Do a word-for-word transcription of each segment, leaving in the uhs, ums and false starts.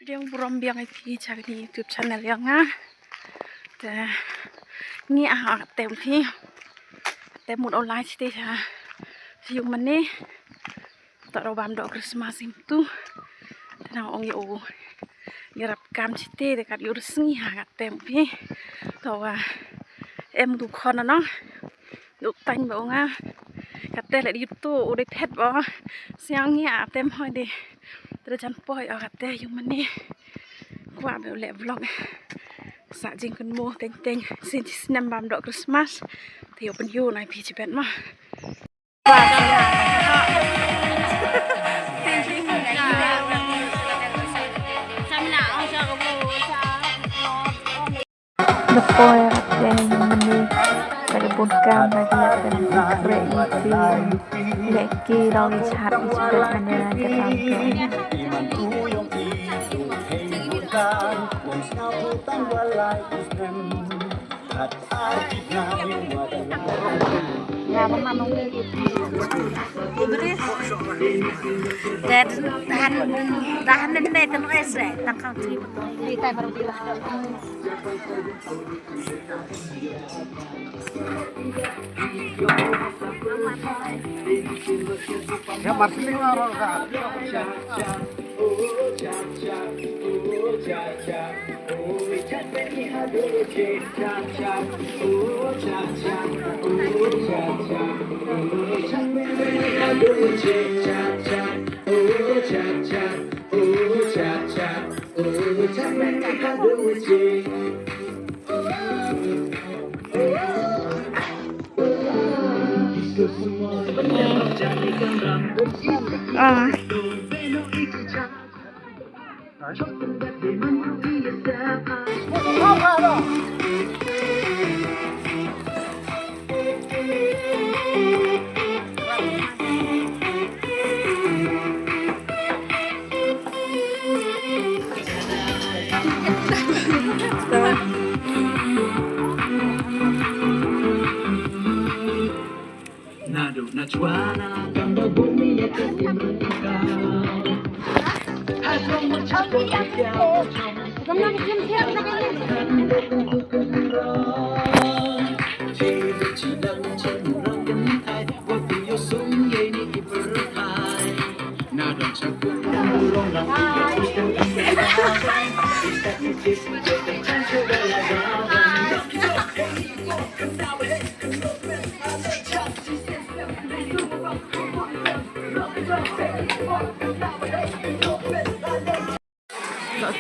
Dang burom biang ïa phi sha kane YouTube channel ïa nga. Te ngi a ha tem phi. Te mut online sha ïing mane. Te u bam doh Christmas ïa utu. Te nang ong ïa u ïarap kam shatei te kat ïa u sngi ha ka tem phi. Te wa em du khon na nong. Duk tang ba u nga. Kate le di tu u dei phet ba. Siang ngi a tem hoi de. Te jan poi o kate ïa u mane. Kwah ba u leh vlog. Sa jingkynmaw teng teng. Sien snem bam doh Christmas. Te ïa u pynïoh na phi chibet ma. Ngi poi te mane ka dei bun kam ka dei te nang kre i phi. Leh ki rau i chat i chat mane ka tam te.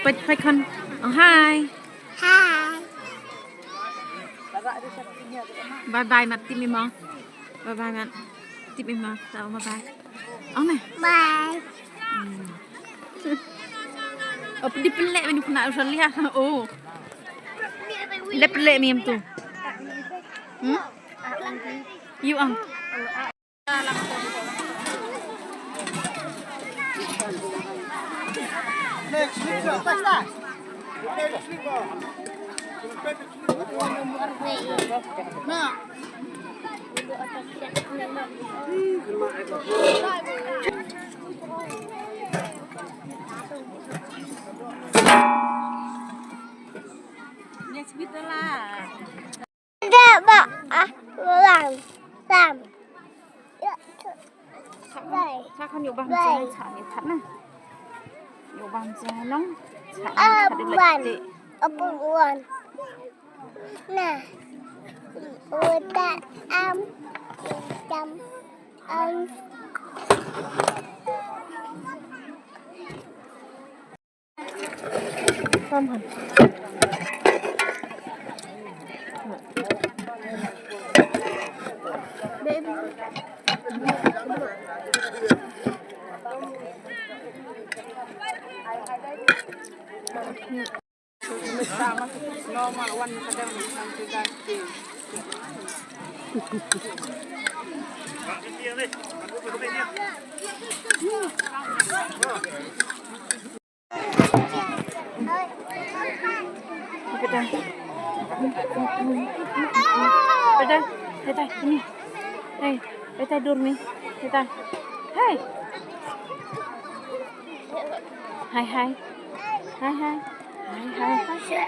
Peit, peit khun. Oh, hi. Hi. Bye bye mat, tip ïa i mo. Bye bye mat. Tip ïa i mo. Bye bye. Ong ne. Bye. Hmm. Oh, pynleh mynta u Salia. Oh. Leh pynleh mynta. Hmm? Ïa ong. Sa khan ïoh bam jeng, sa ni that na. Ïoh bam jeng nong. Sa ni that. Apun wan. Na. Uta am. Jam. Am. Hey, hey, hey, hey. Hi, hi. Hi, hi, hi.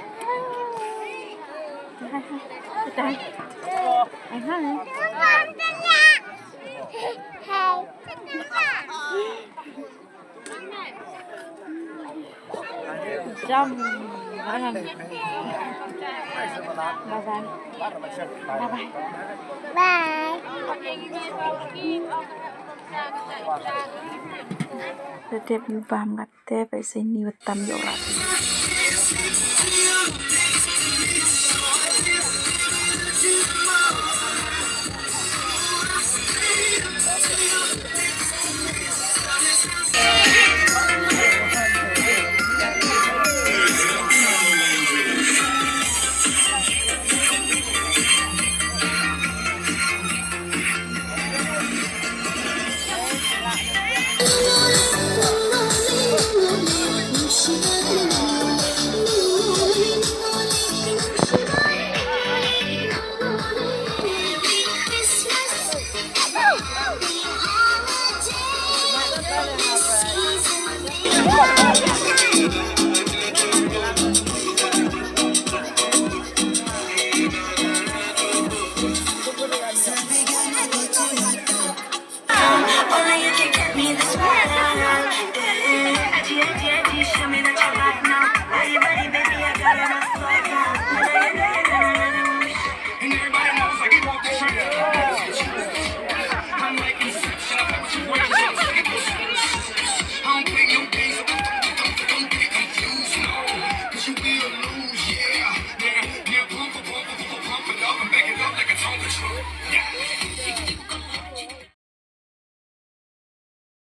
Hi, hi. Hi, hi. Jump. Bye bye. Bye bye. Bye. Te tep bam kat te pa isai ni wetam yo rat.